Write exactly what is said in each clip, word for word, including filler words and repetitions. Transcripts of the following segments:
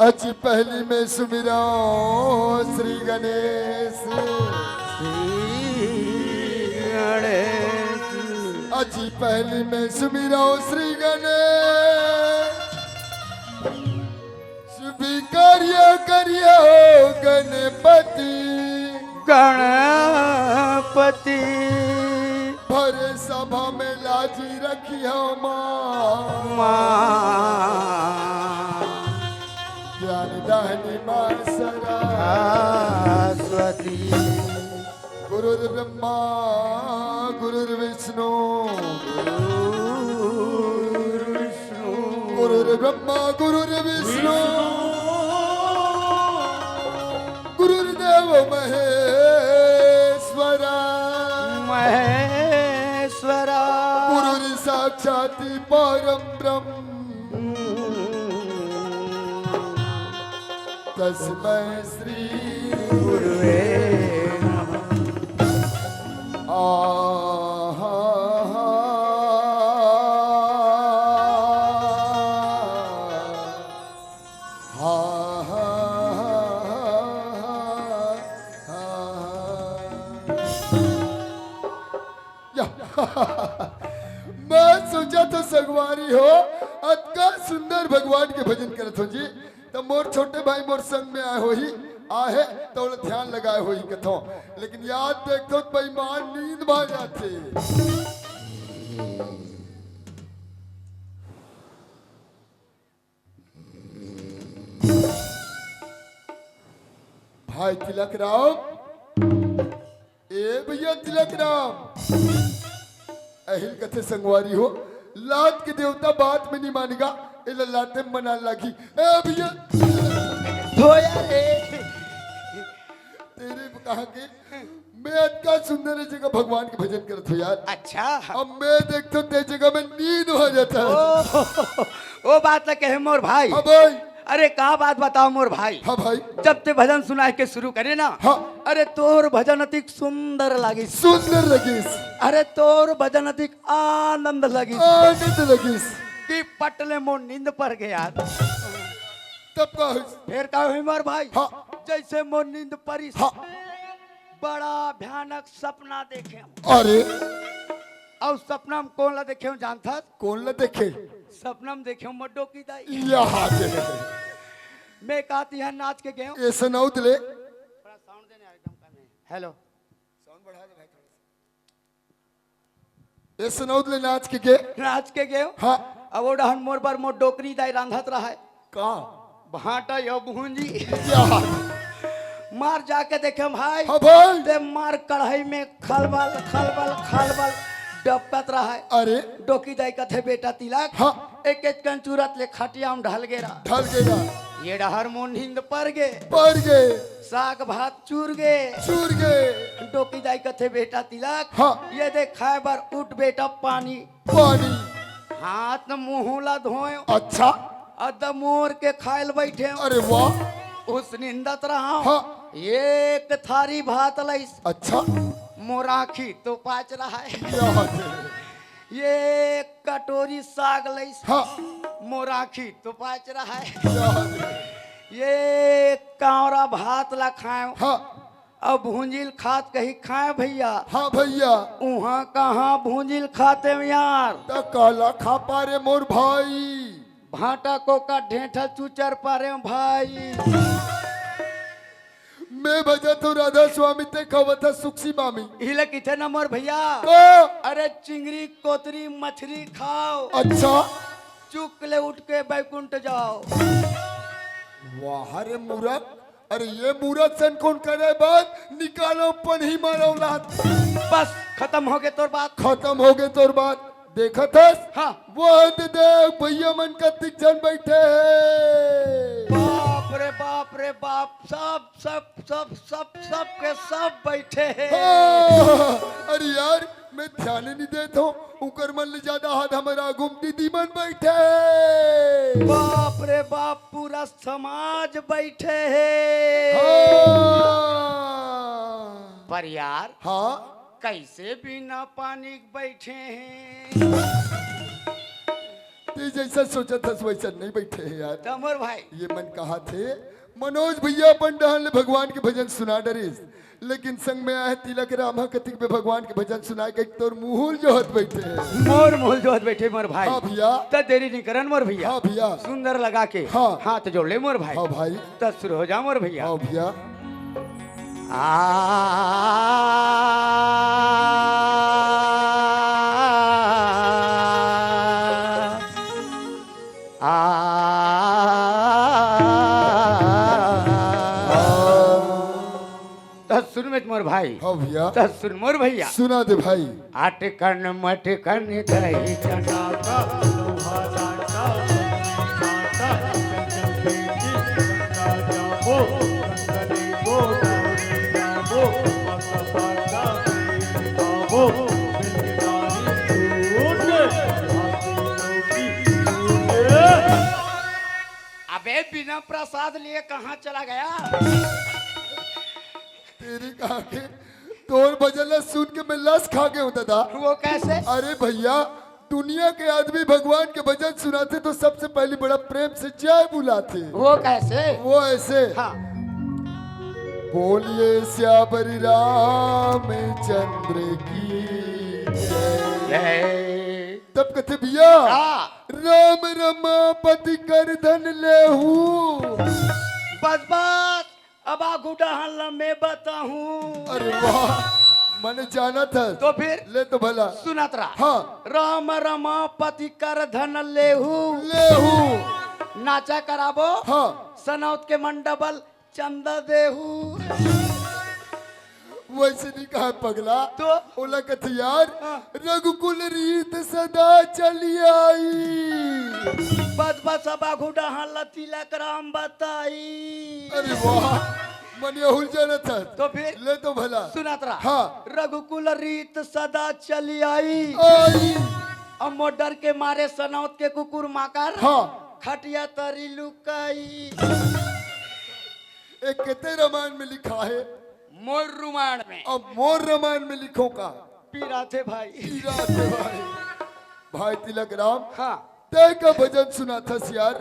अजी पहली में सुमिरौ श्री गणेश। श्री गणेश। अजी पहली में सुमिरौ श्री गणेश। स्वीकार्य करियो गणपति। गणपति। भरे सभा में लाजी रखियो माँ। माँ। ज्ञान दाहिनी माँ सरस्वती। गुरुर्ब्रह्मा गुरुर्विष्णु। गुरुर्ब्रह्मा गुरुर्विष्णु। गुरुर्देव महेश्वरा। महेश्वरा। गुरुर्साक्षात् परं ब्रह्म। तस्मै श्री गुरुवे नमः। आहा। हा, हा, हा, हा, हा, हा। या। मैं सोचा तो संगवारी हो, अतका सुंदर भगवान के भजन करत हो जी, त मोर छोटे भाई मोर संग में आए होही, आहे त ओला ध्यान लगाए होही कथों, लेकिन याद देखथों त बेईमान नींद भाग जाथे। भाई तिलक राम, ए भैया तिलक राम, अहिल कथे संगवारी हो, लात के देवता बात में नहीं मानेगा, एला लाते मना लागी। ए भैया, धोया रे। तेरे कहा के मैं अतका सुंदर जगह भगवान के भजन करत हो यार। अच्छा। अब मैं देखथों ते जगह में नींद हो जाता है। ओ, ओ बात ल कहे मोर भाई। हाँ भाई। अरे का बात बताओ मोर भाई। हाँ भाई। जब ते भजन सुनाए के शुरू करे ना, हाँ। अरे तोर भजन अतिक सुंदर लागिस। सुंदर लगिस। अरे तोर भजन अतिक आनंद लगिस। आनंद लगिस। कि पटले मोर नींद पर गया। तब का होइस? फिर का होई मोर भाई? हाँ। जैसे मोर नींद परिस। हाँ। बड़ा भयानक सपना देखे। अरे। अउ सपना में कौन ला देखे जानथस? कौन ला देखे? सपना में देखे मोर डोकी दाई। यहाँ दे। मैं कहती है नाच के गए। ऐसे नौद ले। थोड़ा साउंड देने आ रहा है, कम कर रहे हैं। हेलो। साउंड बढ़ा दे भाई थोड़ा सा। ए सुनौद ले नाच के गे। नाच के गे। हाँ। अब ओ डहन मोर बर मोर डोकरी दाई रांधत रहा है। का? भांटा यो भूंजी। या। मार जाके देखे भाई। हाँ भाई। ते मार कढ़ाई में खलबल, खलबल, खलबल डबकत रहा है। अरे। डोकी दाई कथे बेटा तिलक। हाँ। एक एक कन चूरत ले खटिया में ढल गे रहा। ढल गे रहा। ये डहर मोर नींद पर गे। पर गे। साग भात चूर गे। चूर गे। डोकी दाई कथे बेटा तिलक। हाँ। ये देख खाए बर उठ बेटा पानी। पानी। हाथ मुंह ला धोए। अच्छा। अद मोर के खाए ल बैठे। अरे वाह। उस निंदत रहा। हाँ। एक थारी भात लइस। अच्छा। मोर आँखी तो पाच रहा है। क्या बात है? ये कटोरी साग लइस। हाँ। मोर आँखी तो पाच रहा है। क्या बात है? ये कांवरा भात ला खाएव। हाँ। अब भूंजिल खात कही खाए भैया। हाँ भैया। उहाँ कहाँ भूंजिल खाते यार। त काला खा पारे मोर भाई। भांटा को का ढेंठा चुचर पारे भाई। मैं भजत हूँ राधा स्वामी ते खवत है सुखसी मामी। इही ल किथे न मोर भैया। का? अरे चिंगरी, कोतरी, मछरी खाओ। अच्छा। चुक ले उठ के बैकुंठ जाओ। वाह रे मूरख, अरे ये मूरख सन कौन करे बात, निकालो पनही मारो लात। बस खतम हो गे तोर बात। खतम हो गे तोर बात। देखत हस? हाँ। वो दे दे भैया मन कतिक झन बैठे हे। बाप रे बाप रे बाप, सब सब सब सब सब के सब बैठे हे। हाँ, अरे यार, मैं ध्यान ही नहीं देत हूँ, उकर मन ले ज्यादा हाथ हमारा गुमती दीमन बैठे हे। बाप रे बाप, पूरा समाज बैठे हे। हाँ। पर यार, हाँ। कैसे बिना पानी के बैठे हे? ते जैसा सोचत हस वैसा नहीं बैठे हे यार। त मोर भाई। ये मन कहा थे, मनोज भैया अपन डहन ले भगवान के भजन सुना डरिस, लेकिन संग में आए तिलक राम ह कतिक बे भगवान के भजन सुनाए के तोर मुहुल जोहत बैठे हे। मोर मुहुल जोहत बैठे मोर भाई। हाँ भैया। त देरी नहीं करन मोर भैया। हाँ भैया। सुंदर लगा के हाँ। हाथ जोड़ ले मोर भाई। हाँ भाई। त शुरू हो जा मोर भैया। हाँ भैया। आ, आ, त सुन में मोर भाई। हाँ भैया। त सुन मोर भैया। सुना दे भाई। अटकन मटकन दही चना। अबे बिना प्रसाद लिए कहाँ चला गया? तेरी कहा के तोर भजन ला सुन के मैं लस खा गए हूँ दादा। वो कैसे? अरे भैया, दुनिया के आदमी भगवान के भजन सुनाथे तो सबसे पहली बड़ा प्रेम से जय बुलाथे। वो कैसे? वो ऐसे। हाँ। बोलिए सियावर रामचंद्र की जय। जय। तब कथे भैया, हाँ। राम रमापति कर धन लेहू। बस बस, अब आगू डहन ला मैं बताहूँ। अरे वाह, मने जानत हस। तो फिर? ले तो भला। सुनत रहा। हाँ। राम रमापति कर धन लेहू। लेहू। नाचा कराबो। हाँ। सनौत के मन डबल चंदा देहू। वैसे नहीं कहा पगला। तो? ओला कथे यार, हाँ। रघुकुल रीत सदा चली आई। बस बस, अब आगू डहन ला तिलक राम बताई। अरे वाह, मन यहुल जानत हस। तो फिर? ले तो भला। सुनत रहा। हाँ। रघुकुल रीत सदा चली आई। आई। अब मोर डर के मारे सनौत के कुकुर माकर। हाँ। खटिया तरी लुकाई। ए केते रामायण में लिखा हे? मोर रुमाण में। अब मोर रामायण में लिखों का? पीरा थे भाई। पीरा थे भाई। भाई तिलक राम, हाँ। तय का भजन सुनाथस यार,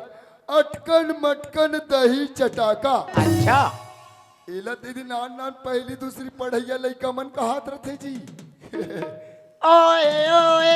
अटकन मटकन दही चटाका। अच्छा। एला दीदी नान नान पहली दूसरी पढ़ैया लइका मन कहात रथे जी। ओए, ओए।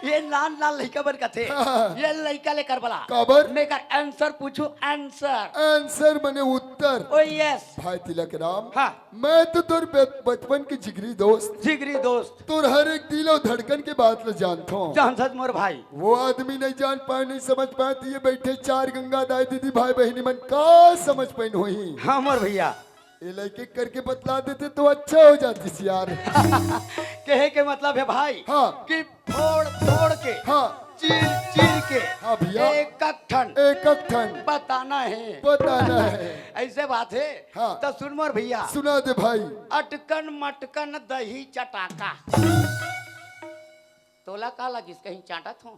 ये नान नान लइका मन कथे। हाँ। ये लइका ले करबला। काबर? मैं कर answer पूछू, answer। Answer मने उत्तर। Oh yes। भाई तिलक राम, हाँ। मैं तो तोर बच-, बचपन के जिगरी दोस्त। जिगरी दोस्त। तोर हर एक दिल अउ धड़कन के बात ल जानथों। जानथस मोर भाई। वो आदमी नहीं जान पाए, नहीं समझ पाए, तो ये बैठे चार गंगा दाई दीदी भाई बहिनी मन का समझ पाइन होही। हाँ मोर भैया। ये लइके करके बतला देते तो अच्छा हो जातिस यार। कहे के मतलब हे भाई हाँ। कि फोड़ फोड़ के, हाँ। चीर चीर के हाँ भैया। एक एक ठन एक एक ठन बताना हे। बताना हे। ऐसे बात हे। हाँ। त सुन मोर भैया। सुना दे भाई। अटकन मटकन दही चटाका। तोला का लगिस कहीं चाटत हों?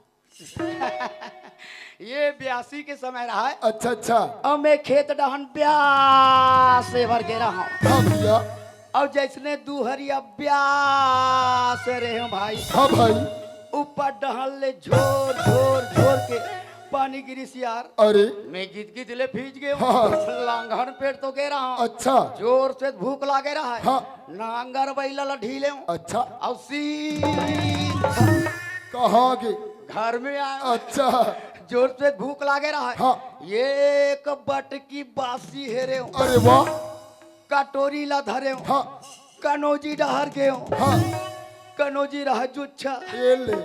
ये ब्यासी के समय रहा हे। अच्छा, अच्छा। अउ मैं खेत डहन ब्यास से भर के रहा हूँ। हाँ भैया। अउ जैसने दुहरिया ब्यास से रहे हूँ भाई। हाँ भाई। ऊपर डहन ले झोर, झोर, झोर के पानी गिरिस यार। अरे। मैं गिद गिद ले भीज गए हूँ। हाँ। लांघन पेट तो गे रहा हूँ। अच्छा। जोर से भूख लागे रहा हे। हाँ। नांगर बैला ल ढीले हूँ। अच्छा। अउ सीधा कहाँ गे? घर में आए हूँ। अच्छा। जोर से भूख लागे रहा हे। हाँ। एक बटकी बासी हेरे हूँ। अरे वाह। कटोरी ला धरे हूँ। हाँ। कनौजी डहर गे हूँ। हाँ। कनौजी रहा जुच्छा। ये ले।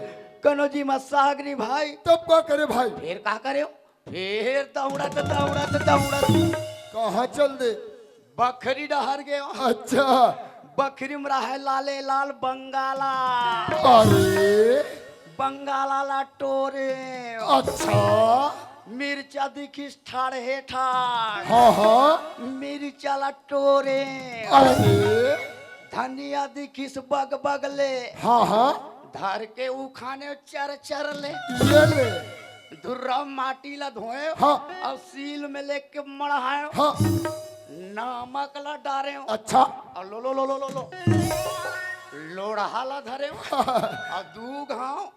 कनौजी म साग नी भाई। तब का करे भाई? फिर का करे हूँ? फिर दौड़त, दौड़त, दौड़त। कहाँ चल दे? बखरी डहर गे हूँ। अच्छा। बखरी म रहे लाले लाल बंगाला। अरे। बंगाला ला टोरे। अच्छा। मिर्चा दिखिस ठाढ़े ठाढ़। हाँ, हाँ। मिर्चा ला टोरे। अरे। धनिया दिखिस बग बग ले। हाँ, हाँ। धर के उखाने चर चर ले। ये ले। धुर्रा माटी ला धोए। हाँ। अउ सील में लेके मढ़ाए। हाँ। नमक ला डारे। अच्छा। अउ लो, लो, लो, लो, लो, लो। लोढ़ा ला धरे। हाँ। अउ दू घाव।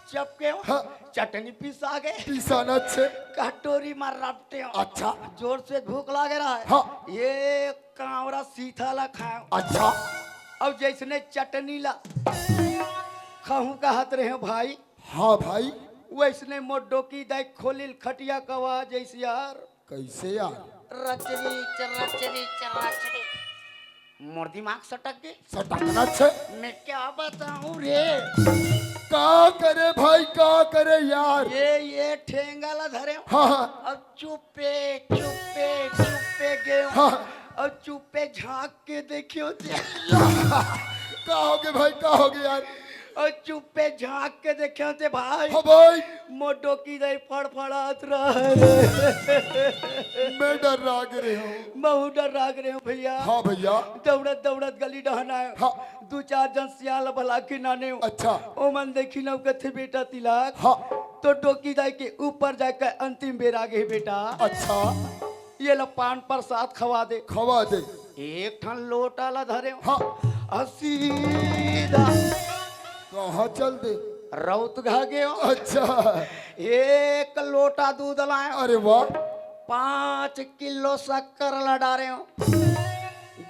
चपके हो, हाँ। चटनी पिसा गे। पिसाना छे। कटोरी म रपटे हो। अच्छा। जोर से भूख लागे रहा है। हाँ। ये कांवरा सीथा ला खाए। अच्छा। अब जैसने चटनी ला खाहूं कहत रहे हो भाई। हाँ भाई। वैसने मोर डोकी दाई खोलिल खटिया कवा जैसे यार। कैसे यार? रचरी चरचरी चरचरी। मोर दिमाग सटक गे। सटकना छे। मैं क्या बताऊं रे? का करे भाई, का करे यार? ये, ये ठेंगा ला धरे हो। हाँ, हाँ। अब चुप्पे, चुप्पे, चुप्पे गए हो। हाँ। अब चुप्पे झांक के देखियो ते। का होगे भाई, का होगे यार? और चुप्पे झांक के देखे होते भाई। हाँ भाई। मोर डोकी दाई फड़फड़ात रहा है। मैं डर्रा गे रहे हूँ। महू डर्रा गे रहे हूँ भैया। हाँ भैया। दौड़त दौड़त गली डहन आए। हाँ। दू चार जन सियाल भला के नाने हो। अच्छा। ओमन देखी न कथे बेटा तिलक। हाँ। तो डोकी दाई के ऊपर जाके अंतिम बेर आ गे बेटा। अच्छा। ये ला पान प्रसाद खवा दे। खवा दे। एक ठन लोटा ला धरे हो। हाँ। अ सीधा कहाँ चल दे? रौतघा गे हो। अच्छा। एक लोटा दूध लाए हो। अरे वाह। पाँच किलो शक्कर ला डारे हो।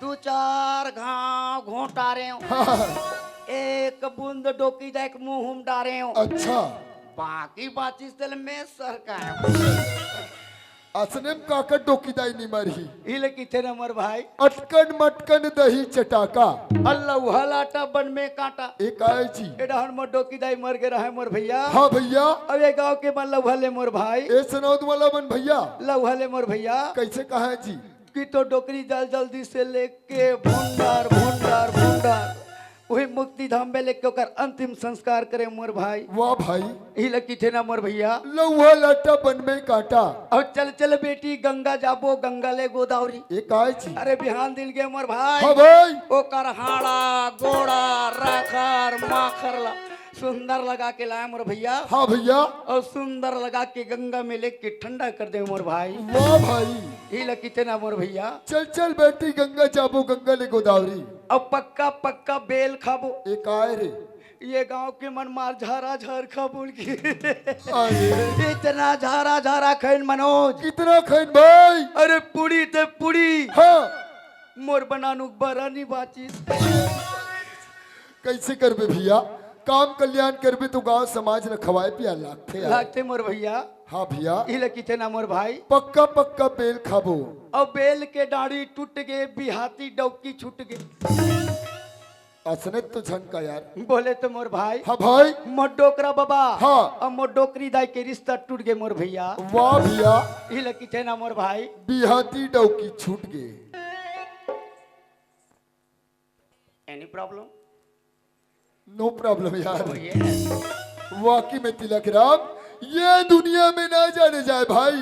दू चार घांव घोंटारे हो। हाँ। एक बूंद डोकी दाई के मुंह म डारे हो। अच्छा। बाकी बाचिस तेला मैं सरकाए हो। असने म काकर डोकी दाई नी मरही। इले किथे न मोर भाई। अटकन मटकन दही चटाका। अल्ला उहा लाटा बन में कांटा। ए काय जी? ए डहन मोर डोकी दाई मर गे रहा है मोर भैया। हाँ भैया। अब ये गांव के मन लउहा ले मोर भाई। ए सुनाओ तुम्हारा मन भैया। लउहा ले मोर भैया। कैसे कहा है जी? कि तो डोकरी दाई ल जल्दी से लेके भुंडार, भुंडार, भुंडार। वही मुक्ति धाम में लेके ओकर अंतिम संस्कार करे मोर भाई। वाह भाई। इला किथे ना मोर भैया। लउहा लाटा बन में कांटा। अब चल चल बेटी गंगा जाबो, गंगा ले गोदावरी। ए काय जी? अरे बिहान दिन के मोर भाई। हाँ भाई। ओकर हाड़ा, गोड़ा, राखर, माखर ला सुंदर लगा के लाए मोर भैया। हाँ भैया। और सुंदर लगा के गंगा में लेके ठंडा कर दे मोर भाई। वाह भाई। इला किथे ना मोर भैया। चल चल बेटी गंगा जाबो, गंगा ले गोदावरी। अब पक्का पक्का बेल खाबो। ए काय रे? ये गांव के मन मार झारा झार खाबो की। अरे। इतना झारा झारा खैन मनोज। कितना खैन भाई? अरे पूड़ी ते पूड़ी। हाँ। मोर बनानुक बरा नी बाचिस। कैसे करबे भैया? काम कल्याण करबे तो गांव समाज ल खवाए पिया लागथे यार। लागथे मोर भैया। हाँ भैया। इला किथे ना मोर भाई। पक्का पक्का बेल खाबो। अब बेल के डांड़ी टूट गे, बिहाती डौकी छूट गे। असने तो झन का यार। बोले तो मोर भाई। हाँ भाई। मोर डोकरा बाबा। हाँ। अब मोर डोकरी दाई के रिश्ता टूट गे मोर भैया। वाह भैया। इला किथे ना मोर भाई। बिहाती डौकी छूट गे। Any problem? No problem यार। Oh, yes। वाकई में तिलक राम, ये दुनिया में ना जाने जाए भाई,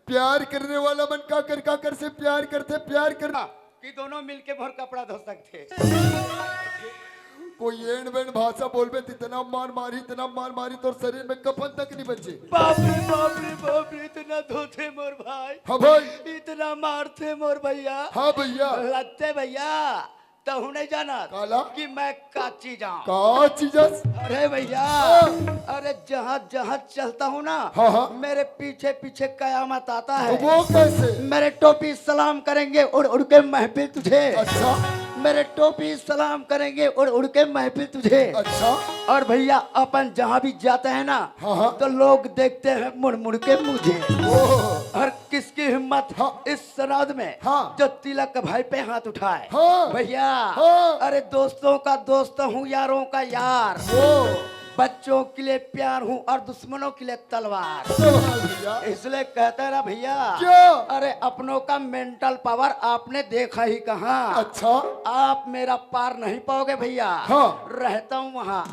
प्यार करने वाला मन काकर काकर से प्यार करथे, प्यार करना। कि दोनों मिलके मोर कपड़ा धो सकथे। कोई एंड बेंड भाषा बोलबे त इतना मार मारी, इतना मार मारी, तोर शरीर में कफन तक नहीं बचे। बाप रे, बाप रे, बाप रे, इतना धोथे मोर भाई। हाँ भाई। इतना मारथे मोर भैया। हाँ भैया। लगथे भैया, तहु नहीं जानत काला? कि मैं का चीज हूँ। का चीज हस? अरे भैया, हाँ। अरे जहाँ जहाँ चलता हूँ ना, हाँ, हाँ। मेरे पीछे पीछे कयामत आता है। तो वो कैसे? मेरे टोपी सलाम करेंगे उड़ उड़ के महफिल तुझे। अच्छा। मेरे टोपी सलाम करेंगे उड़ उड़ के महफिल तुझे। अच्छा। और भैया अपन जहाँ भी जाते हैं ना, हाँ, हाँ। तो लोग देखते हैं मुड़ मुड़ के मुझे। ओह। और किसकी हिम्मत हाँ। इस सराद में हाँ। जो तिलक भाई पे हाथ उठाए। हाँ। भैया, हाँ। अरे दोस्तों का दोस्त हूँ, यारों का यार। ओ। बच्चों के लिए प्यार हूँ और दुश्मनों के लिए तलवार। सवाल भैया। इसलिए कहते ना भैया, क्या? अरे अपनों का मेंटल पावर आपने देखा ही कहाँ। अच्छा। आप मेरा पार नहीं पाओगे भैया। हाँ। रहता हूँ वहाँ।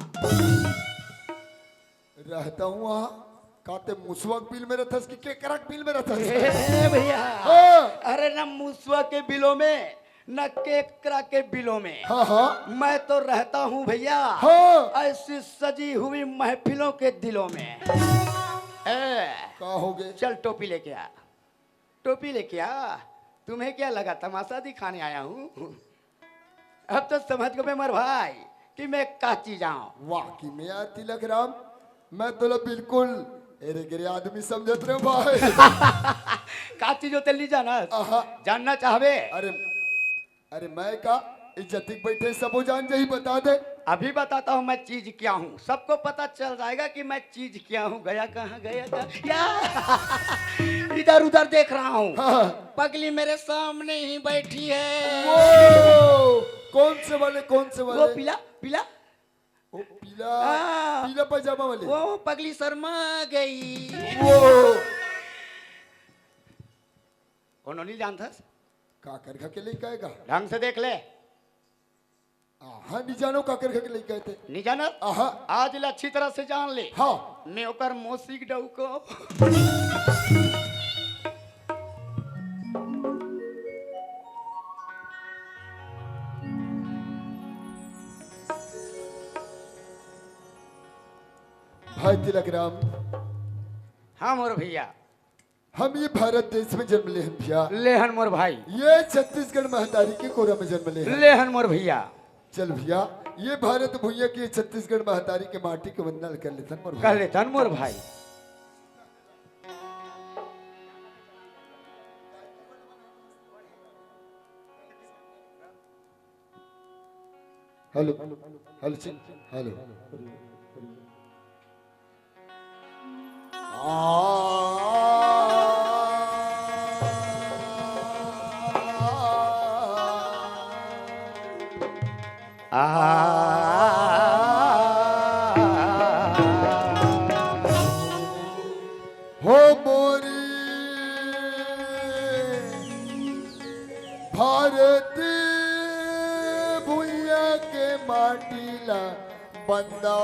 रहता हूँ वहाँ। काते मुसवा के बिल में रहथस कि केकरा के बिल में रहथस? ए भैया, हाँ। अरे ना मुसवा के बिलों में, ना केकरा के बिलों में। हाँ, हाँ। मैं तो रहता हूँ भैया, हाँ। ऐसी सजी हुई महफिलों के दिलों में। ए, का हो गए? चल टोपी लेके आ। टोपी लेके आ। तुम्हें क्या लगा तमाशा दिखाने आया हूँ? अब तो समझ गए मोर भाई कि मैं का चीज हूँ। वाकई में यार तिलक राम, मैं तोला बिल्कुल एरे गिरे आदमी समझत रहे भाई। का चीज होते नहीं जाना? आहा। जानना चाहबे? अरे, अरे मैं का इज्जतिक बैठे सबो जान जाही, बता दे। अभी बताता हूँ मैं चीज क्या हूँ, सबको पता चल जाएगा कि मैं चीज क्या हूँ। गया कहाँ, गया कहाँ? या इधर उधर देख रहा हूँ। हाँ। पगली मेरे सामने ही बैठी है। वो कौन से वाले, कौन से वो वाले? पीला, पीला। वो पीला, हाँ। पीला पजामा वाले। वो पगली शर्मा गई। वो कोनो नहीं जानथस? काकर घर के लइका हे का? ढंग से देख ले। आहा, नहीं जानो काकर घर के लइका हे ते। नहीं जाना? आहा। आज ले अच्छी तरह से जान ले। हाँ। मैं ओकर मौसी के डउको। भाई तिलक राम। हाँ मोर भैया। हम ये भारत देश में जन्म ले हन भैया। ले हन मोर भाई। ये छत्तीसगढ़ महतारी के कोरा में जन्म ले हन। ले हन मोर भैया। चल भैया, ये भारत भुइयां के छत्तीसगढ़ महतारी के माटी के वंदना ल कर लेथन मोर भाई। कर लेथन मोर भाई। Hello, hello, check, hello. हो मोरी भारत भुइयां के माटी ला बंदो।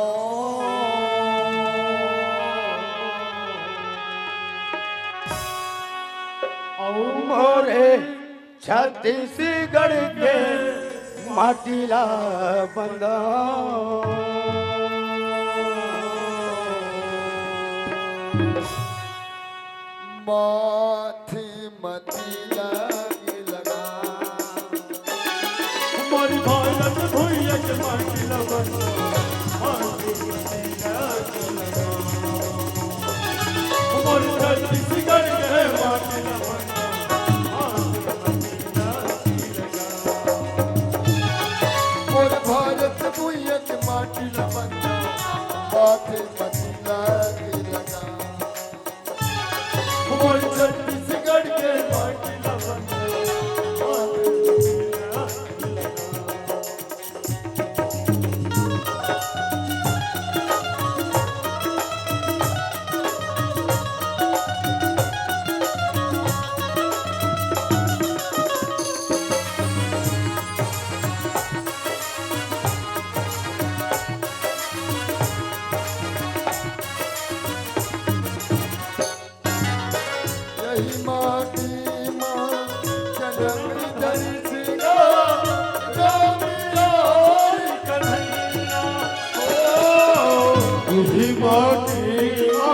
अउ मोरे छत्तीसगढ़ के माटी ला बंदो। माथे मती लागे लगा। मोर भारत भुइयां के माटी ला बंदो, माथे मती लागे लगा। मोर छत्तीसगढ़ के माटी ला बंदो, माथे मती लागे लगा। मोर भारत भुइयां के माटी ला बंदो, माथे मती लागे लगा। मोर छत्तीसगढ़ के माटी ला बंदो। यही माटी मा जनम धरिस गा राम अउ कन्हैया। ओ, यही माटी मा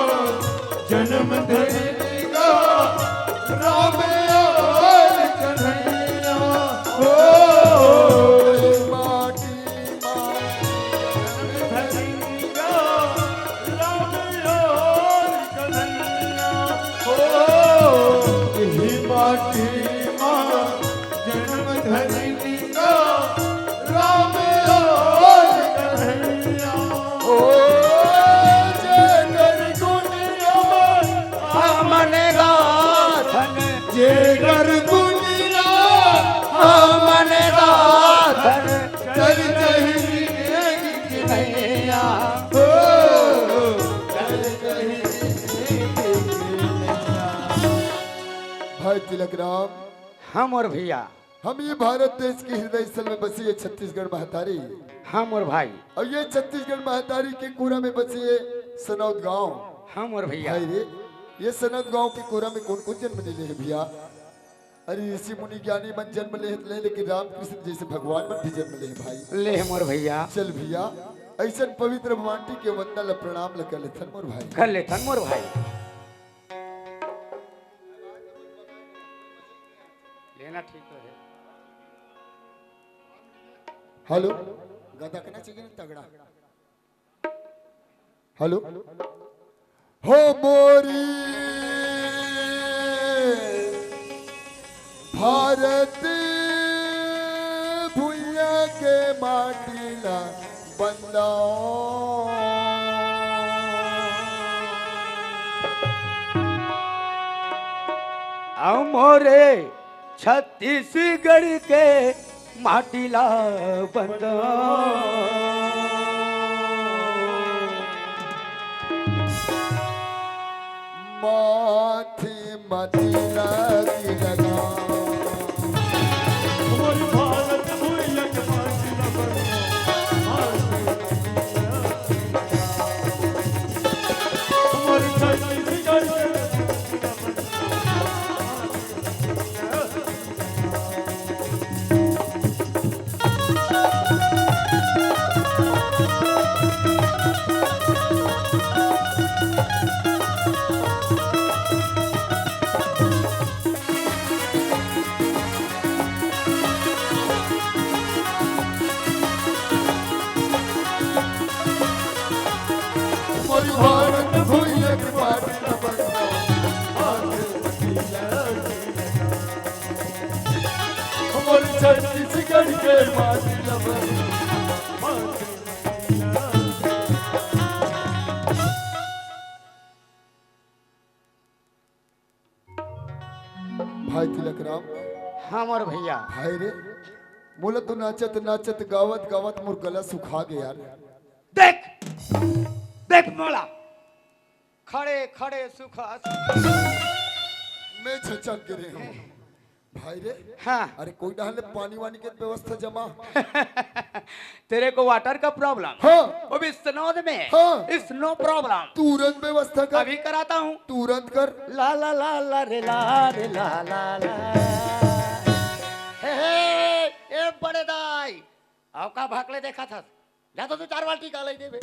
जनम धरिस गा राम अउ कन्हैया। ओ, यही माटी मा जनम धरिस गा राम अउ कन्हैया। ओ, इही माटी मा जनम धरिस गा राम अउ कन्हैया। ओ, जेकर दुनिया हमन गाथन, जेकर दुनिया हमन गाथन, चल चहिनी एक किनैया। ओ, चल चहिनी एक किनैया। भाई तिलक राम। हाँ मोर भैया। हम ये भारत देश के हृदय स्थल में बसी ये छत्तीसगढ़ महतारी। हाँ मोर भाई। अउ ये छत्तीसगढ़ महतारी के कोरा में बसी ये सनौद गांव। हाँ मोर भैया। भाई रे, ये सनौद गांव के कोरा में कौन कौन जन्म ले ले हे भैया? अरे ऋषि मुनि ज्ञानी मन जन्म ले, ले, लेकिन रामकृष्ण जैसे भगवान मन भी जन्म ले हे भाई। ले हे मोर भैया। चल भैया, अइसन पवित्र माटी के वंदना ल प्रणाम ल कर लेथन मोर भाई। कर लेथन मोर भाई। लेना ठीक तो है। हेलो, गदकना चाहिए ना तगड़ा। हेलो। हो मोरी भारत भुइयां के माटी ला बंदो। अउ मोरे छत्तीसगढ़ के माटी ला बंदो। माथे म तिलक लगा। मोर भारत भुइयां के माटी ला बंदो। मोर छत्तीसगढ़ के मोर भारत भुइयां के माटी ला बंदो। मोर छत्तीसगढ़ के माटी ला बंदो। भाई तिलक राम। हाँ मोर भैया। भाई रे, मोला तो नाचत नाचत, गावत गावत मोर गला सुखा गया यार। देख, देख मोला, खड़े खड़े सुखा, सुखा। मैं छचक गिरे हूँ। भाई रे। हाँ। अरे कोई डहर ले पानी वानी के व्यवस्था जमा? तेरे को वाटर का प्रॉब्लम? हाँ। वो भी स्नो में? हाँ। Snow problem. तुरंत व्यवस्था कर। अभी कराता हूँ। तुरंत कर। ला ला ला ला रे ला रे ला ला ला। हे हे, ए बड़े दाई, अउ का भाकले देखा था? जा तो तू चार बाल्टी का लई देबे।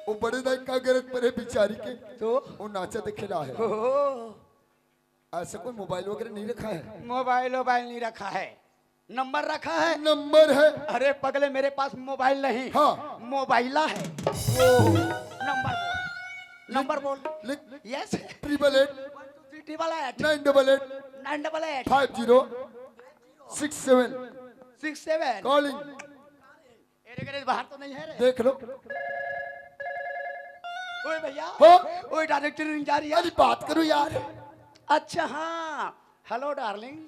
वो बड़े दाई का गरज परे बिचारी के। तो? वो नाचा देखे ला हे। ओहो। ऐसा कोई मोबाइल वगैरह नहीं रखा है? मोबाइल वोबाइल नहीं रखा है, नंबर रखा है। नंबर है। अरे पगले, मेरे पास मोबाइल नहीं, हाँ। मोबाइला है। ओ। नंबर बोल, नंबर बोल। लिख। Yes. Triple eight. Triple eight. Nine double eight. Nine double eight. Five zero. Six seven. Six seven. Calling. एरे गरे बाहर तो नहीं है रे। देख लो। ओए भैया। हाँ? ओए डायरेक्टर नहीं जा रही है। अरे बात करो यार। अच्छा हाँ, हेलो डार्लिंग।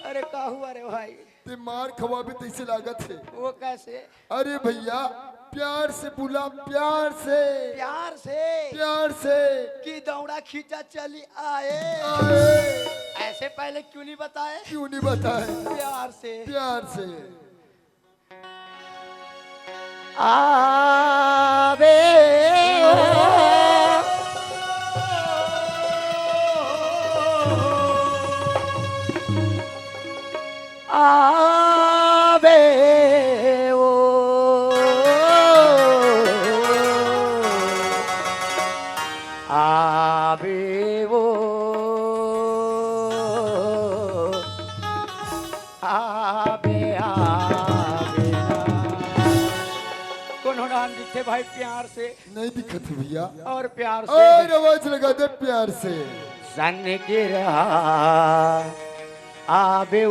अरे का हुआ रे भाई? ते मार खवाबे तैसे लागत है। वो कैसे? अरे भैया, प्यार से बुला, प्यार से। प्यार से? प्यार से। कि दौड़ा खींचा चली आए। आए। ऐसे पहले क्यों नहीं बताए? क्यों नहीं बताए? प्यार से। प्यार से। आबे ओ, आबे ओ, आबे ओ। आबे, आबे, आबे। कोनो नाम दिखे भाई प्यार से? नहीं दिखत हे भैया। और प्यार से? और आवाज लगा दे प्यार से। सन के रहा आबे ओ,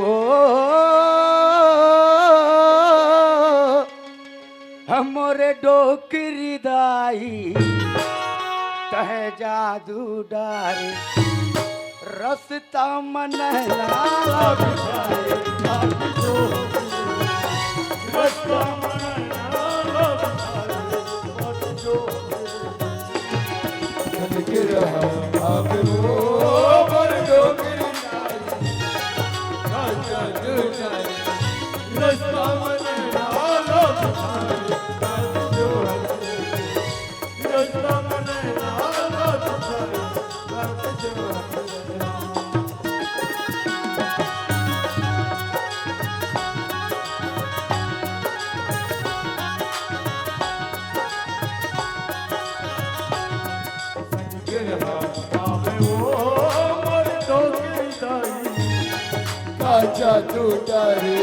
हमरे डोकरी दाई, तह जादू डारे, रस्ता मन काचा टूटा रे,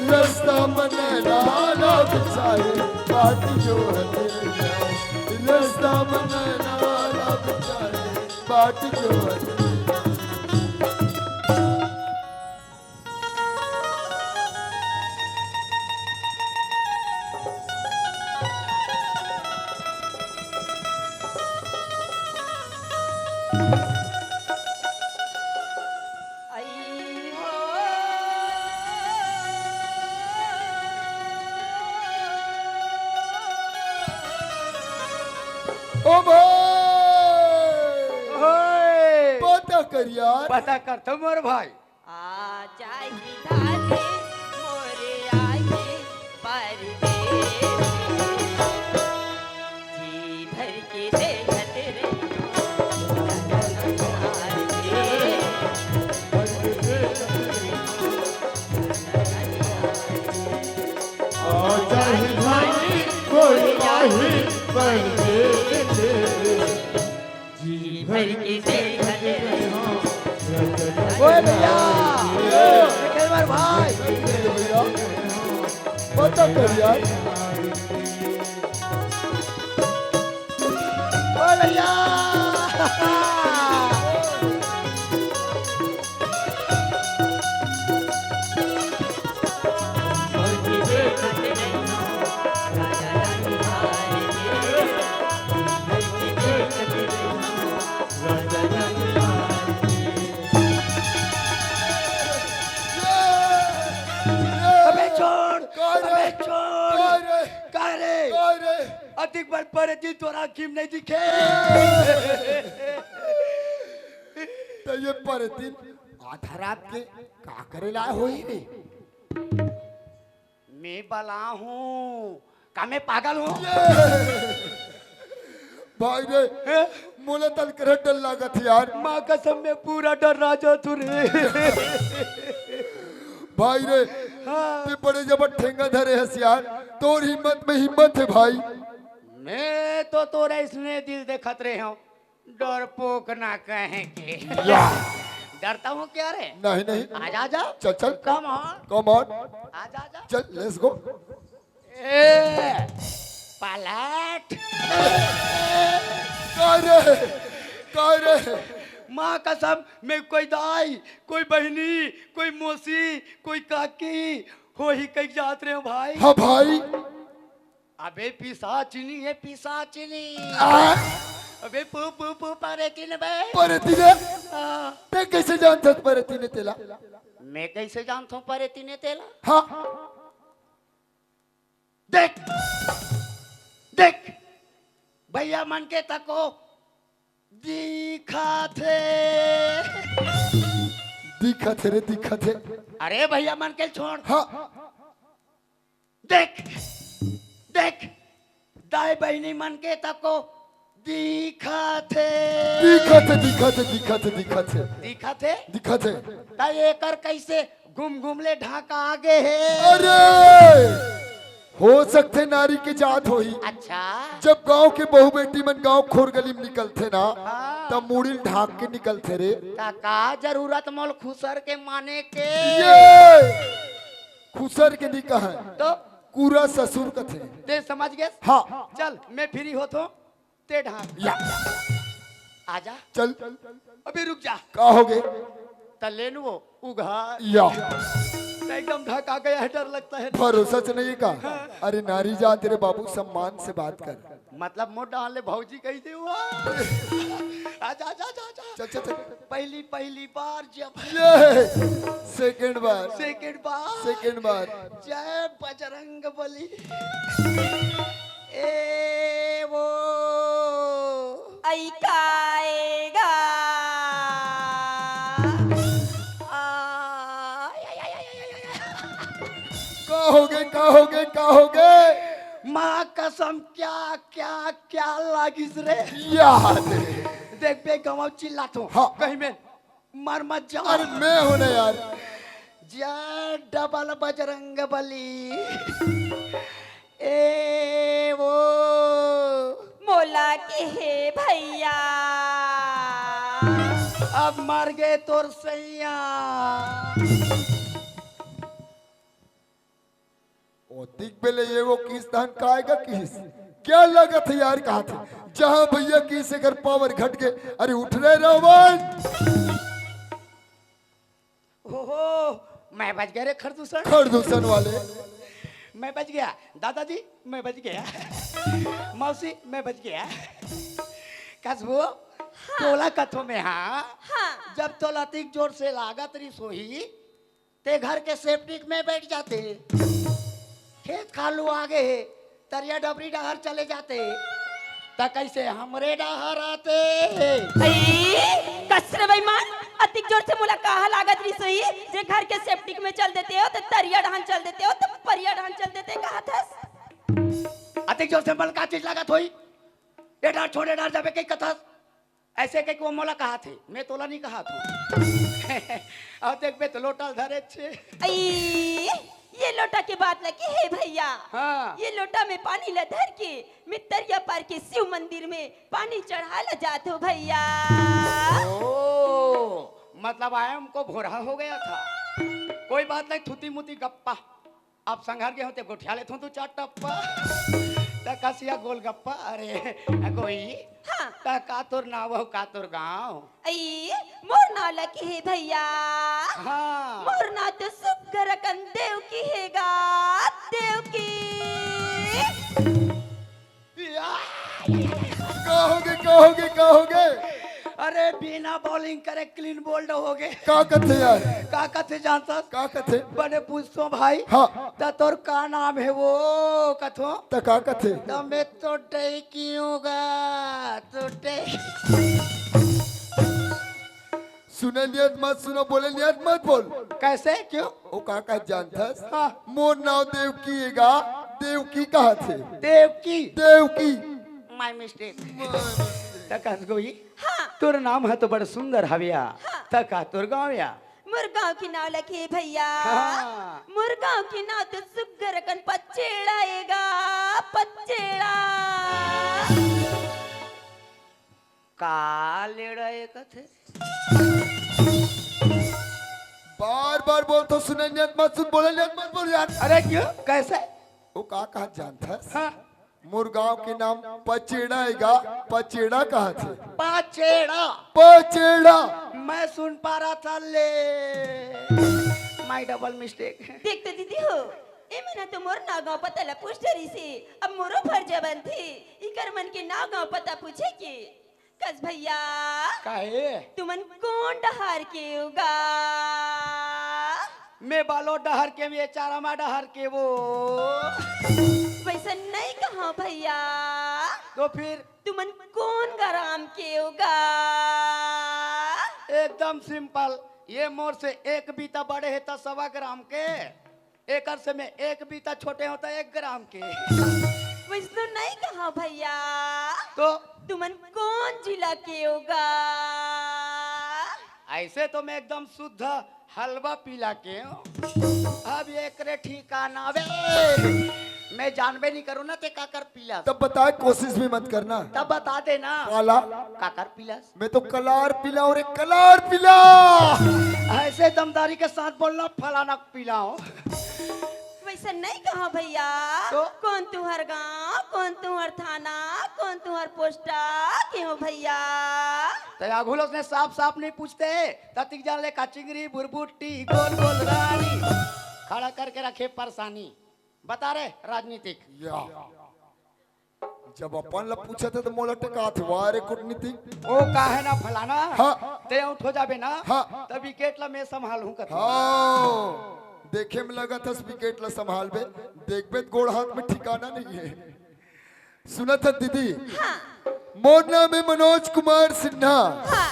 रस्ता मन लाला बिचारे। बाट जो हथेलिया, रस्ता में नैना वाला बिचारे, बाट जो हथेलिया। ओ भाई, ओए! पता कर यार। पता कर तो मोर भाई। आजा ही दादी मोरे आए परदेसी, जी भर के देखत रहियो राजा संसार के। आजा ही दादी मोरे आए परदेसी। जी भर के देखत रहियो। ओए भैया, विक्रम भाई। पता कर यार। ओए भैया। अबे छोड़, का रे? अबे छोड़। का रे? का रे? का रे? अतिक बड़ परेती तोरा आँखी में नहीं दिखे। त ये परेती आधा रात के का करे लाए होही रे? मैं बला हूँ, का मैं पागल हूँ? भाई रे, हैं? मोला तल कर डर लागत हे यार। माँ कसम, मैं पूरा डर रहा जा तू रे। भाई रे, हाँ। ते बड़े जबर ठेंगा धरे हस यार, तोर हिम्मत में हिम्मत हे भाई। मैं तो तोरा इसने दिल देखत रहे हूँ, डरपोक ना कहे के। या। डरता हूँ क्या रे? नहीं, नहीं। आजा, आजा। चल, चल। Come on। Come on। आजा, आजा। चल, let's go। ए, पलट। का रे? का रे? माँ कसम, मैं कोई दाई, कोई बहिनी, कोई मौसी, कोई काकी होही कहि जात रहे हूँ भाई। हाँ भाई। अबे पिसाचिनी हे, पिसाचिनी। आ? अबे पू, पू, पू, परेतिन बे। परेतिन हे? हाँ। ते कैसे जानथस परेतिन हे तेला? मैं कैसे जानथों परेतिन हे तेला? हाँ। देख, देख, भैया मन के तको दिखत हे। दिखत हे रे, दिखत हे। अरे भैया मन के छोड़। हाँ। देख, देख, दाई बहिनी मन के तको दिखत हे। दिखत हे, दिखत हे, दिखत हे, दिखत हे। दिखत हे? दिखत हे। त एकर कैसे घुम घुम ले ढाका आगे हे? अरे! हो सकथे नारी के जात होही। अच्छा। जब गांव के बहू बेटी मन गांव खोर गली में निकलथे ना, हाँ। तब मुड़ी ल ढाक के निकलथे रे। त का जरूरत मोल खुसर के माने के? ये खुसर के नी कहय। तो? कूरा ससुर कथे। ते समझ गेस? हाँ। चल, मैं free होत हों, ते ढाक। या। आजा। चल। अबे रुक जा। का हो गे? त लेन वो उघार। या। त एकदम ढका गया है, डर लगता है। भरोसा से नहीं का? अरे नारी जात रे बाबू, सम्मान से बात कर। मतलब मोर डाल ले भौजी कहि दे हुआ। आजा, आजा, आजा, आजा। चल, चल, चल। पहली, पहली बार जब ये second बार। Second बार। Second बार। जय बजरंग बली। ए वो। ऐ काएगा। आ, या, या, या। का हो गे, का हो गे, का हो गे? माँ कसम, क्या, क्या, क्या लागिस रे? याद है। देख बे, गंवार चिल्लात हों। हाँ। कहीं में मर मत जा। अरे मैं हूं ना यार। जय डबल बजरंग बली। ए वो। मोला के हे भैया। अब मर गे तोर सैया। ओतिक बेले ये वो किस धान काय का किस? क्या लागत हे यार, कहा थे जहां भैया किस एकर पावर घट के, अरे उठ रे रावण। ओहो, मैं बच गया रे खरदूषण। खरदूषण वाले। मैं बच गया दादाजी, मैं बच गया। मौसी, मैं बच गया। कसबो, हाँ। तोला कथो में, हाँ। हाँ। जब तोला अतिक जोर से लागत रही सोही, ते घर के सेप्टिक में बैठ जाते, खेत खालू आगे हे, तरिया डबरी डहर चले जाते, त कैसे हमरे डहर आते? अई, कस रे बेईमान, अतिक जोर से मोला काहा लागत रही सोही, जे घर के सेप्टिक में चल देते हो, त तरिया डहन चल देते हो, त परिया डहन चल देते, कहा थस? अतिक जोर से मल का चीज लागत होई? ए डार छोड़े डार जाबे कई कथस? ऐसे कह के वो मोला कहा थे, मैं तोला नहीं कहा थू। अब देख बे तो लोटा धरे छे। अई, ये लोटा के बात लगी हे भैया। हाँ। ये लोटा में पानी ला धर के मैं तरिया पार के शिव मंदिर में पानी चढ़ा ला जात हो भैया। ओ, मतलब आया हमको भोरहा हो गया था। कोई बात नहीं, थुती मुती गप्पा। अब संघर गे हों ते गोठिया लेथों दू चार टप्पा। त कसिया गोलगप्पा, अरे, अगोई। हाँ। त का तोर नाव अउ का तोर गाँव? अई, मोर नाव लकी हे भैया। हाँ। मोर नाव तो सुग्घर अकन देवकी हे गा, देवकी। या! का होगे, का होगे, का होगे? अरे, बिना bowling करे clean bowled होगे। का कथे यार? का कथे जानथस? का कथे? बने पूछथों भाई। हाँ। त तोर का नाम हे वो कथों? त का कथे? त मैं तो डैकी हूँ गा, तो डै- सुने नियत मत सुनो, बोले नियत मत बोल। कैसे? क्यों? ओ का कहे जानथस? हाँ। मोर नाव देवकी हे गा, देवकी कहा थे। Devaki? Devaki. My mistake। My mistake। त कस गोई? हाँ। तोर नाम ह तो बड़ सुंदर हवया। हाँ। त का तोर गाँव या? मोर गाँव के नाव लखे भैया। हाँ। मोर गाँव के नाव तो सुग्घर अकन पचेड़ा ए गा, पचेड़ा। का लेड़ा ए कथे? बार बार बोलथों, सुने नियत मत सुन, बोले नियत मत बोल यार। अरे क्यों? कैसे? ओ का कहा जानथस? हाँ। मोर गाँव के नाम पचेड़ा ए गा, पचेड़ा कहा थे। पचेड़ा। पचेड़ा। मैं सुन पा रहा था ले। My double mistake। देख तो दीदी हो, ए मन ह तो मोर नाव गाँव पता ला पूछ डरिस हे, अब मोरो फर्ज बनथे, इकर मन के नाव गाँव पता पूछे के। कस भैया। काहे? तुमन कोन डहर के ओ गा? मैं बालोद डहर के, मैं चारामा डहर के वो। वैसन नहीं कहा भैया। तो फिर? तुमन कोन ग्राम के ओ गा? एकदम simple, ये मोर से एक बीता बड़े हे त सवा ग्राम के। एकर से मैं एक बीता छोटे हों त एक ग्राम के। वैसनो नहीं कहा भैया। तो? तुमन कोन जिला के ओ गा? ऐसे तो मैं एकदम शुद्ध हलवा पीला के हों। अब एकरे ठिकाना बे, मैं जानबे नहीं करूँ ना ते काकर पीला। तब बताए, कोशिश भी मत करना। तब बता देना। काला। काकर पीला। मैं तो कलार पीला हूँ रे, कलार पीला। ऐसे दमदारी के साथ बोलना, फलाना पीला हूँ। वैसे नहीं कहा भैया। तो? कोन तुहर गाँव, कोन तुहर थाना, कोन तुहर पोस्टा के हो भैया? त आघू ल उसने साफ साफ नहीं पूछते, ततिक जान ले का चिंगरी, बुरबुट्टी, गोल गोल रानी। खड़ा करके रखे परेशानी। बता रे राजनीतिक। या। जब अपन ला पूछत हे त मोला टेकात हे, वाह रे कूटनीतिक। ओ काहे ना फलाना? हाँ। ते out हो जाबे ना? हाँ। त wicket ला मैं संभालहूँ कथों। हाँ, देखे में लगत हस wicket ला संभालबे, देखबे त गोड़ हाथ में ठिकाना नहीं हे। सुनत हस दीदी? हाँ। मोर नाम हे मनोज कुमार सिन्हा। हाँ।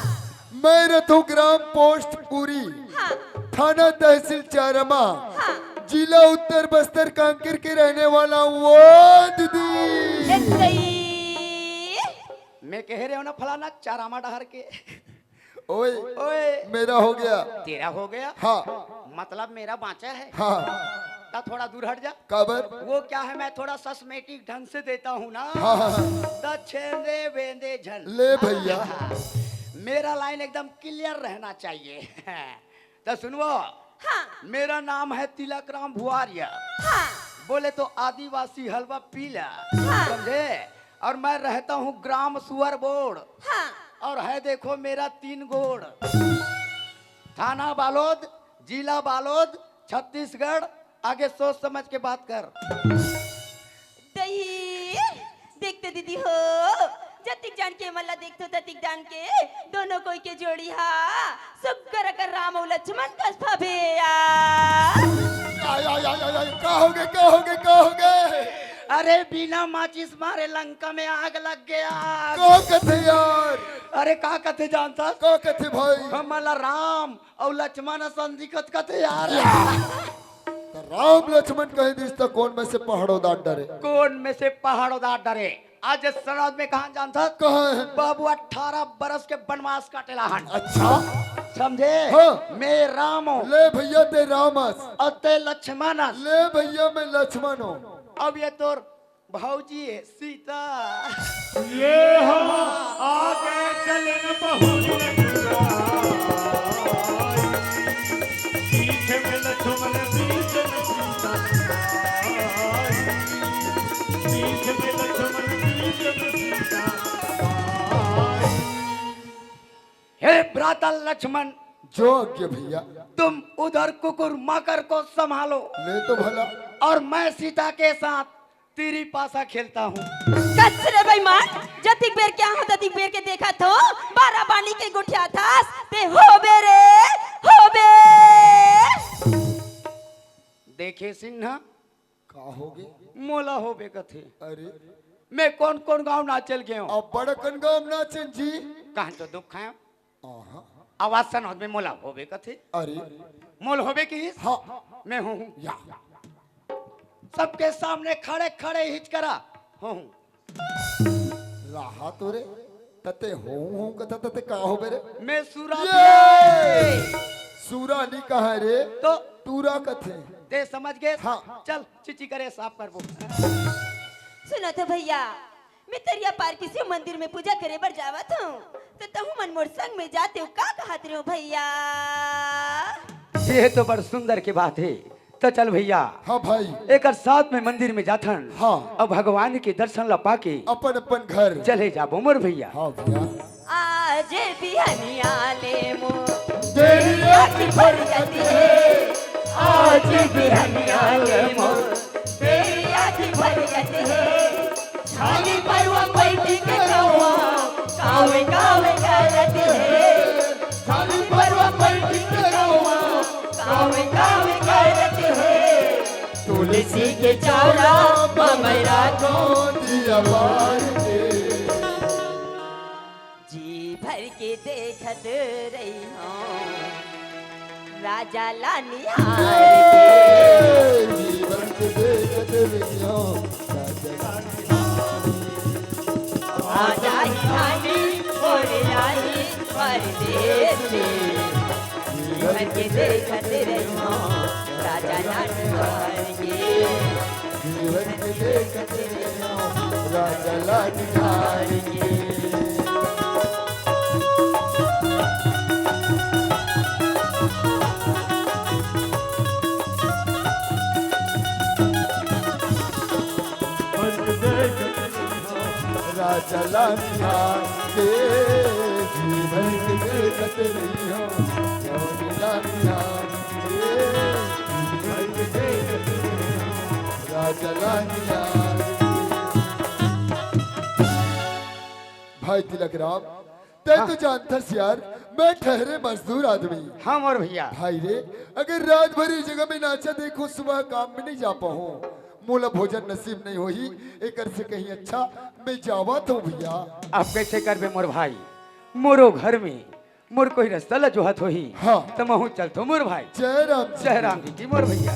मैं रथों ग्राम पोस्ट पुरी, हाँ। थाना तहसील चारामा, हाँ। जिला उत्तर बस्तर कांकेर के रहने वाला हूँ, ओ दीदी। ए दई। मैं कह रहे हो ना फलाना चारामा डहर के। ओए, ओए। मेरा हो गया। तेरा हो गया? हाँ। मतलब मेरा बाँचा है? हाँ। त थोड़ा दूर हट जा। काबर? वो क्या है, मैं थोड़ा सस्मेटिक ढंग से देता हूँ ना। हाँ, हाँ, हाँ। त छेंदे वेंदे झन। ले भैया। मेरा line एकदम clear रहना चाहिए। त सुनवो। हाँ। मेरा नाम है तिलक राम भुआरिया। हाँ। बोले तो आदिवासी हलवा पीला। हाँ। समझे? और मैं रहता हूँ ग्राम सुअर बोड़। हाँ। और है देखो मेरा तीन गोड़। थाना बालोद, जिला बालोद, छत्तीसगढ़। आगे सोच समझ के बात कर। दही, देख तो दीदी हो, जतिक जान के मला देख तो ततिक जान के, दोनों कोई के जोड़ी हा, सुग्घर अकन राम अउ लक्ष्मण कस फबे या। आय, आय, आय, आय, आय, का होगे, का होगे, का होगे? अरे, बिना माचिस मारे लंका में आग लग गया। का कथे यार? अरे, का कथे जानता? का कथे भाई? हमला राम अउ लक्ष्मण असन दिखत कथे यार। त राम लक्ष्मण कहि दिस त कोन में से पहाड़ो दाट डरे? कोन में से पहाड़ो दाट डरे? आज श्राद्ध में कहाँ जानथस? कहाँ है? बाबू अठारह बरस के बनवास काटेला हन। अच्छा। समझे? हाँ। मैं राम हूँ। ले भैया ते राम अस। अउ ते लक्ष्मण अस। ले भैया मैं लक्ष्मण हूँ। अब ये तोर भौजी है सीता। ये हो आगे चलन बहुरिया टुराई, पीछे में लक्ष्मण बीच में सीता आई, पीछे में लक्ष्मण बीच में सीता आई। हे भ्राता लक्ष्मण, जो आज्ञा भैया। तुम उधर कुकुर माकर को संभालो। ले तो भला। और मैं सीता के साथ तीरी पासा खेलता हूँ। कस रे बेईमान, जतिक बेर के आहूँ, ततिक बेर के देखत हूँ, बारा बानी के गोठियाथस, ते होबे रे, होबे। देखे सिन्हा, का होगे? मोला होबे कथे। अरे। मैं कोन कोन गाँव ना चल गए हूँ। अब्बड़ अकन गाँव ना चल जी। कहाँ तो दुख खाया। आहा। आवाज सन में मोला होबे कथे। अरे। मोल होबे किहिस? हाँ। मैं हूँ। या। सबके सामने खड़े खड़े हिचकरा हूँ। रहा तो रे, तते हूँ हूँ कथा तते का होबे रे? मैं सूरा ये! पिया। सूरा नी कहा रे, तो? तूरा कथे। ते समझ गए? हाँ। चल, चिची करे साफ करबो। सुनो तो भैया, मैं तरिया पार के शिव मंदिर में पूजा करे बर जावत हूँ, तो तहूँ मन मोर संग में जाते हो, का कहत रहे हो भैया? ये तो बड़ सुंदर की बात है। तो चल भैया, हाँ भाई। एकर साथ में मंदिर में जाथन। हाँ। अब भगवान के दर्शन ला पाके अपन अपन घर चले जाबो मोर भैया। हाँ भैया। आज बिहनिया ले मोर देरिया की बरकत है, आज बिहनिया ले मोर देरिया की बरकत है। छानी परवा बैठी के कौवा, कावे कावे करत हे। छानी परवा बैठी के कौवा, कावे कावे करत हे। तुलसी के चौरा बमरा को दिया बार के। जी भर के देखत रही हूँ राजा ला निहार के। जी भर के देखत रही हूँ राजा ला निहार के। आ जाही रानी मोरे राही परदेस में। जी भर के देखत रही हूँ राजा ला निहार के। जी भर के देखत रही हूँ राजा ला निहार के। राजा ला निहार के। जी भर के देखत रही हूँ राजा ला निहार के। जी भर के देखत रही हूँ राजा ला निहार के। भाई तिलक राम, तै तो जानथस यार, मैं ठहरे मजदूर आदमी। हाँ मोर भैया। भाई रे, अगर रात भर इस जगह में नाचा देखो, सुबह काम में नहीं जा पाऊँ, मोला भोजन नसीब नहीं होही, एकर से कहीं अच्छा मैं जावत हूँ भैया। अब कैसे करबे मोर भाई, मोरो घर में मोर कोई रास्ता ला जोहत होही। हाँ। त महूँ चलथो मोर भाई। जय राम जी। जय राम जी की मोर भैया।